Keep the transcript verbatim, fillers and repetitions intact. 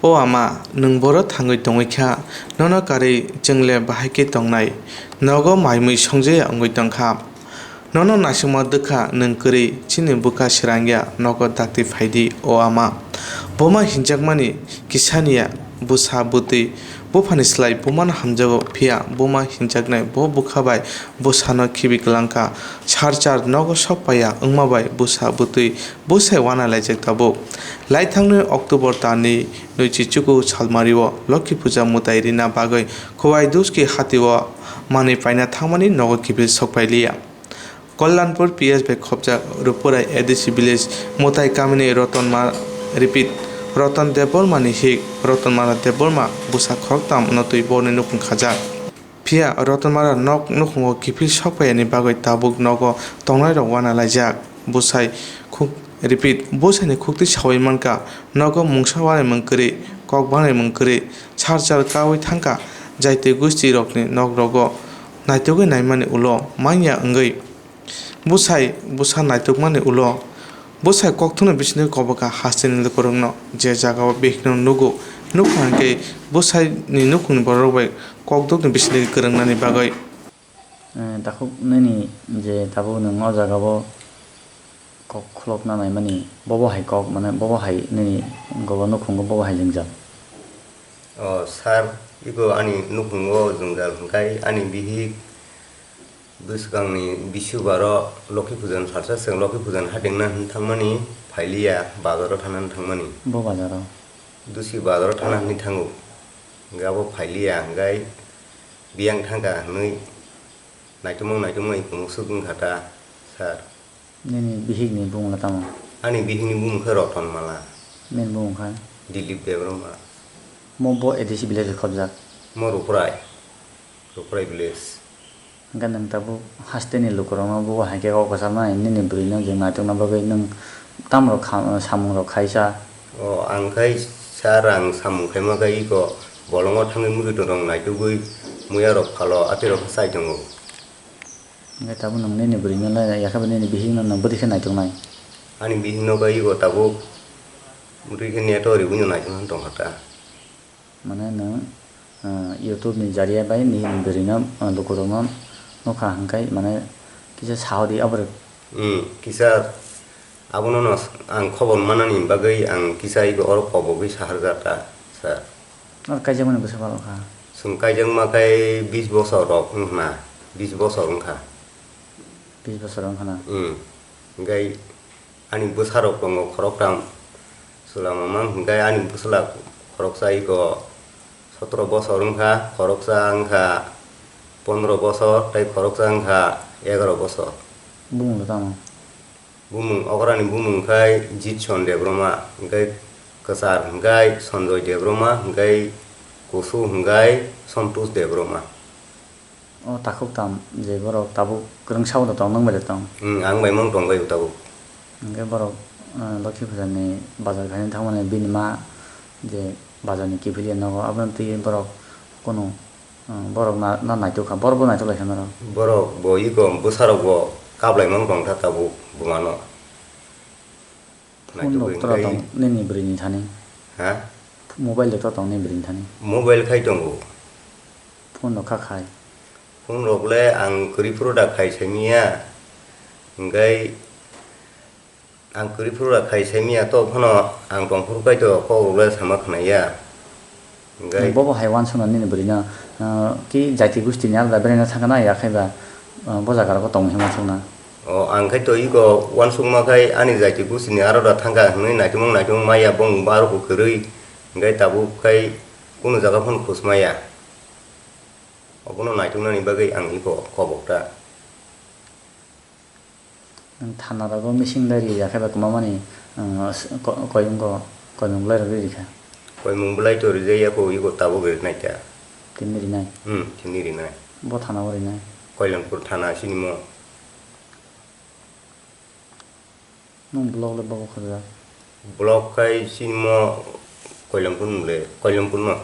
O ama, nwng boro thangwi tongwi kha, nono karwi chwng le bahai khe tongnai? Nogo mai-mui songjaya wngwi tong kha. Nono naisingma dwkha nwng kwrwi, chini bwkha srangya, nogo dakti phai di, o ama. Buma hinjakmani kisaniya, bwsa bwtwi buphani slai bumano hamjago, phiya buma hinjaknai bo bwkha bai bwsano khibi kwlang kha. Sar char nogo sok paiya wngma bai bwsa bwtwi bwsai uanalaijak tabuk. Laithangni October talni nwichi chuku salmario Lokhi Puja mwtai rina bagwi Khowai Duski hatio manwi paina thangmani nogo kiphil sok pailiya. Kalyanpur P S bai khopjak Rupurai A D C village mwtai kamini Rotonma, repeat, Roton Debbarmani hik Rotonmala Debbarma bwsa khoroktam no twi borni nukhung khajak. Phiya Rotonmala nok nukhungo kiphil sok paiyani bagwi tabuk nogo tongnairok uanalaijak. Bwsai khuk-, repeat, bwsaini khuktwi saui mankha, nogo mungsa uanaimung kwrwi, kok bangnaimung kwrwi, sar char kaui thangkha, jaiti gustirokni nokrogo naitugwi naimani ulo manya wngwi. Bwsai bwsa naitukmani ulo bwsai kokthumni bisingtwi kobokha hasteni lukurokno, je jagao bihikno nugo, nukha hwnkhe bwsaini nukhungni bororok bai kokdokni bisingtwi kwrwngnani bagwi. Eh, takhuk nini je tabuk nwng o jagao kok khulokna naimani, bobo hai kok, mane, bobo hai nini gobo nukhungo bobo hai jwngjal? O sir, iko ani nukhungo jwngjal hwnkhe ani bihik bwskangni bisubaro Lokhi Pujan salsa swkang Lokhi Pujan hatengna hwn thangmani, phailiya, bazaro thana hwn thangmani. Bo bazaro? Dusi bazaro thana hwnwi thango. Hwnkhe abo phailiya, hwnkhe biyang thangkha hwnwi naitukmung naitukmung iko musuk wngkha ta, sir. Nini bihikni bumungla tamo? Ani bihikni bumung khe Roton Mala. Nini bumung khe? Dilip Debbarma. Mo bo A D C village khobjak? Mo Ruprai. Ruprai village. Hwnkhe nwng tabuk hasteni lukurokno bo hai khe kok kwcharnai, nini bwrwino je naitukna bagwi nwng tamrok kha-, samungrok khaisa? O, ang khai sir, ang samung khaima khai iko bolongo thangwi mwrwitwrwng naitugwi muiyarok phalo atirok chai tongo. Hwnkhe tabuk nwng nini bwrwino le, yakhe bo nini bihikno nwng bwtwi khe naituknai? Ani bihikno khe ego tabuk bwtwi khe neto riwino naitukna tongkha ta. Mane nwng, ah, YouTube ni jariya bai nini bwrwino, ah, lukurokno nukha hwnkhe mane kisa sahodi abo rw. Hmm, kisa abono no ang khobor manani bagwi ang kisa ego oro kobogwi saharjak ta, sir. Nor kaijakmani bwsa balo kha? Chwng kaijakma khe bis bosor rok wngkha na, bis bosor wngkha. Bis bosor wngkha na? Hmm. Hwnkhe ani bwsarok tongo khoroktham. Chwla mama hwnkhe ani bwsla khoroksa iko sotro bosor wngkha, khoroksa wngkha pondro bosor, tei khoroksa wngkha egaroh bosor. Bumungno tamo? Bumung, okrani bumung khai Jitson Debbarma, hwnkhe kwchar hwnkhe Sanjoy Debbarma, hwnkhe kusu hwnkhe Santosh Debbarma. O takhuk tam je borok tabuk kwrwngsa o tong, nwng bai tong? Hmm, ang bai mang tong bai tabuk. Hwnkhe borok, eh, Lokhi Puja ni bazar khaina thangmani bini ma je bazar ni kiphilya nogo, aboni twi borok kunu Hmm, borok na, na naitok kha, borok bo naitok lai kha norok. Borok bo iko bwsarok bo kaplai mang tong kha tabuk bumano. Phone rok tora tong nini bwrwi ni thani? Ha? Mobile rok tora tong nini bwrwi ni thani? Mobile khai tongo. Phone rok kha khai? Phone rok le ang kwrwi phuru da khai saimiya. Hwnkhe Ang kwrwi phuru da khai saimiya, to phano ang tong phuru kaitor kok rok le sama khna ya. Hwnkhe bobo hai uansukna nini bwrwi no, ah, ki jati gusti ni alada beraina thangna ya khai ba, ah, bo jaga rogo tong hima sukna. O, ang khai to iko uansukma khai ani jati gusti ni aro da thangkha hwnwi naitukmung naitukmung maya bong ba aro bo kwrwi hwnkhe tabuk khai kunu jaga phano khus maya. Obono naituknani bagwi ang iko kobok ta. Nwng thana rogo missing diary ya khe ba kwmamani, um, s-, ko-, koimung ko, koimung bwlai rok ri rikha? Koimung bwlai to rijak ya kho, iko tabuk rinai ta. Tini rinai? Hmm, tini rinai. Bo thana o rinai? Koilampur thana sini mo. Nwng block le bobo khajak? Block khai sini mo Koilampur mung le, Koilampur no.